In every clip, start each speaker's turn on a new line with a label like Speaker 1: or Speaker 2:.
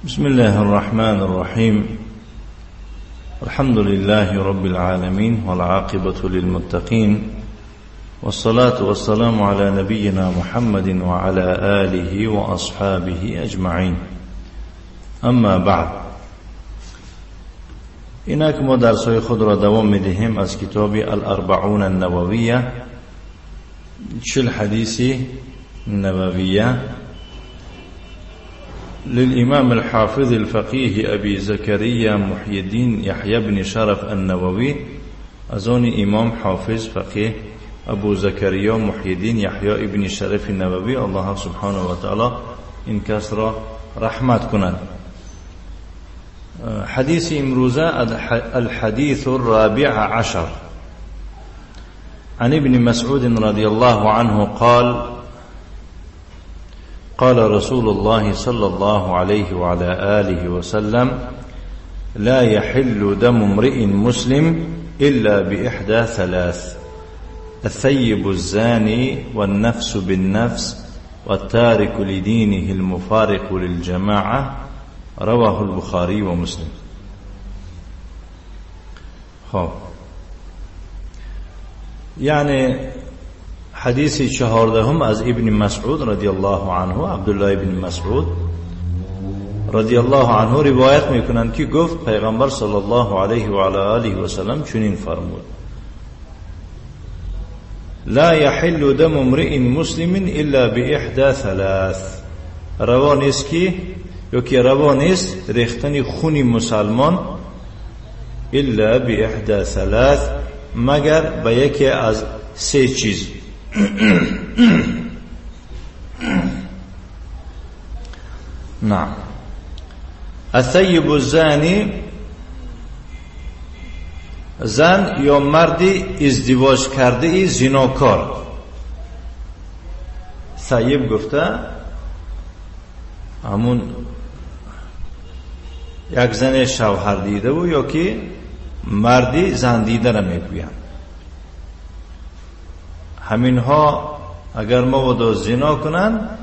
Speaker 1: بسم الله الرحمن الرحيم. الحمد لله رب العالمين، والعاقبة للمتقين، والصلاة والسلام على نبينا محمد وعلى آله وأصحابه أجمعين. اما بعد، اینک ما درس‌های خود را دوام می‌دهیم از کتاب الاربعون النوویه، 40 حدیث نوویه للإمام الحافظ الفقيه أبي زكريا محي الدين يحيى بن شرف النووي. از آن امام حافظ فقیه ابو زکریا محی الدین یحیی ابن شرف نووی، الله سبحانه و تعالی این کس را رحمت کند. حدیث امروزه الحديث الرابع عشر عن ابن مسعود رضي الله عنه قال: قال رسول الله صلى الله عليه وعلى آله وسلم: لا يحل دم امرئ مسلم إلا بإحدى ثلاث: الثيب الزاني، والنفس بالنفس، والتارك لدينه المفارق للجماعة. رواه البخاري ومسلم. خب، یعنی حدیث 14 از ابن مسعود رضی الله عنه، عبدالله ابن مسعود رضی الله عنه روایت میکنند که گفت پیغمبر صلی الله علیه و علی آله و سلم چنین فرمود: لا يحل دم امرئ مسلم الا باحدى ثلاث. روا نیست که یا که روا نیست ریختن خون مسلمان الا باحدى ثلاث، مگر به یکی از سه چیز. نعم. الثیب الزانی، زن یا مردی ازدواج کرده ای زناکار. ثیب گفته همون یک زن شوهر دیده و یا که مردی زن دیده را میگویند. همینها اگر مبادا زنا کنند،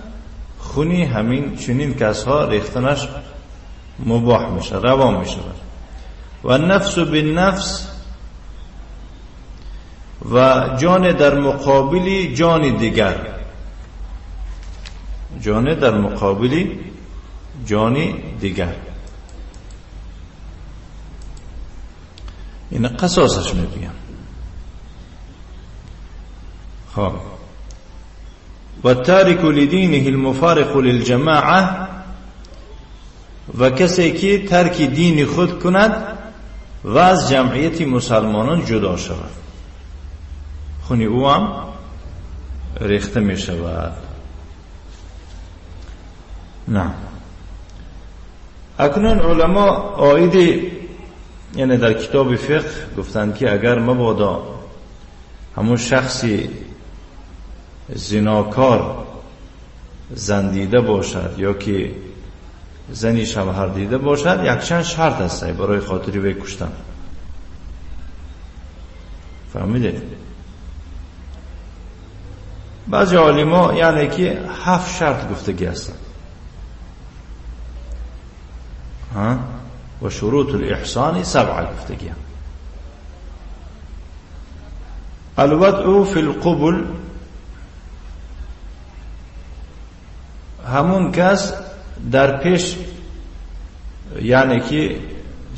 Speaker 1: خونی همین چنین کسها ریختنش مباح میشه، روا میشه. و نفس بالنفس، و جان در مقابل جان دیگر، جان در مقابل جان دیگر، این قصاصش میگم. خب، و تارک لدینه المفارق للجماعه، و کسی که ترک دین خود کند و از جمعیت مسلمانان جدا شود، خونی او هم ریخته می شود. نه، اکنون علما عاید، یعنی در کتاب فقه گفتند که اگر مبادا همون شخصی زناکار زن دیده باشد یا که زنی شوهر دیده باشد، یک چند شرط هست برای خاطری وی کشتن. فهمیدید؟ بعضی عالما یعنی که 7 شرط گفتگی هستند. و شروط الاحسان 7 گفتگی. الوضع فی القبل، همون کس در پیش یعنی که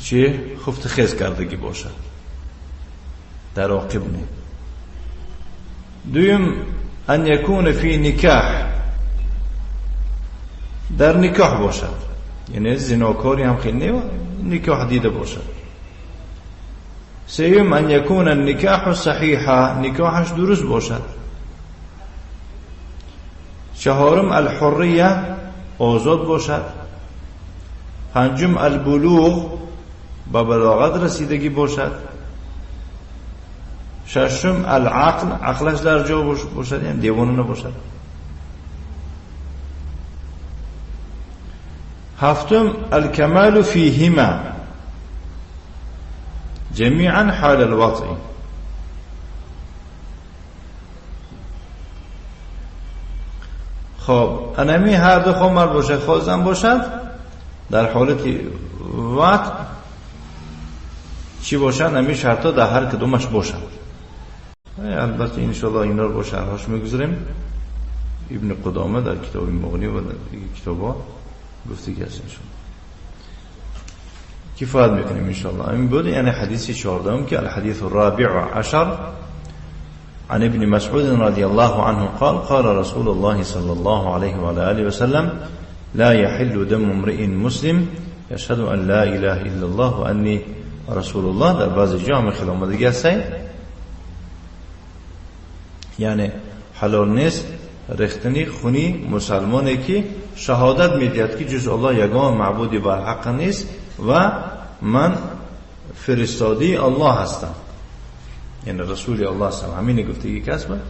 Speaker 1: چه خفت خیز کردگی باشد، در عقب نه. دویم، ان یکون فی نکاح، در نکاح باشد، یعنی زناکاری هم خیلی نه، نکاح دیده باشد. سوم، ان یکون النکاح صحیحا، نکاحش درست باشد. چهارم، الحریه، آزاد باشد. پنجم، البلوغ، به بلاغت رسیدگی باشد. ششم، العقل، عقلش در جا باشد، یعنی دیوانه نباشد. هفتم، الکمال فیهما جمیعا حال الوضع. خب، انمی هر دو خمر باشه، خواه زن باشد، در حالت وطء چی باشن؟ همین شرط ها در هر کدومش باشن. البته انشاءالله اینا رو با شرحاش میگذاریم. ابن قدامه در کتاب مغنی و در دیگه کتاب ها گفته که هست انشاءالله کفایت میکنیم انشاءالله. این بود یعنی حدیث 14 که الحدیث الرابع عشر عن ابن مسعود رضي الله عنه قال قال رسول الله صلى الله عليه وعلى آله وسلم لا يحل دم امرئ مسلم يشهد أن لا إله إلا الله وأني رسول الله. در بعضی جا هم خیلی آمدگی هست، یعنی حلال نیست ریختنی خونی مسلمانی که شهادت میدهد که جز الله یگان معبودی بر حق نیست و من فرستادی الله هستم، یعنی رسول الله هستم. همین گفتگی کس بود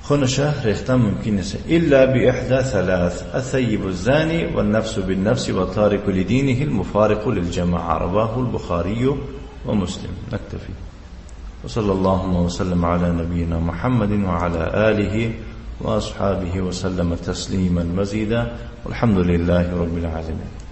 Speaker 1: خونش ریختن ممکن نیست الا باحدى ثلاث الثيب الزاني والنفس بالنفس والتارك لدينه المفارق للجماعة. رواه البخاري ومسلم. نكتفي وصلى اللهم وسلم على نبينا محمد وعلى آله وأصحابه وسلم تسليما مزيدا والحمد لله رب العالمين.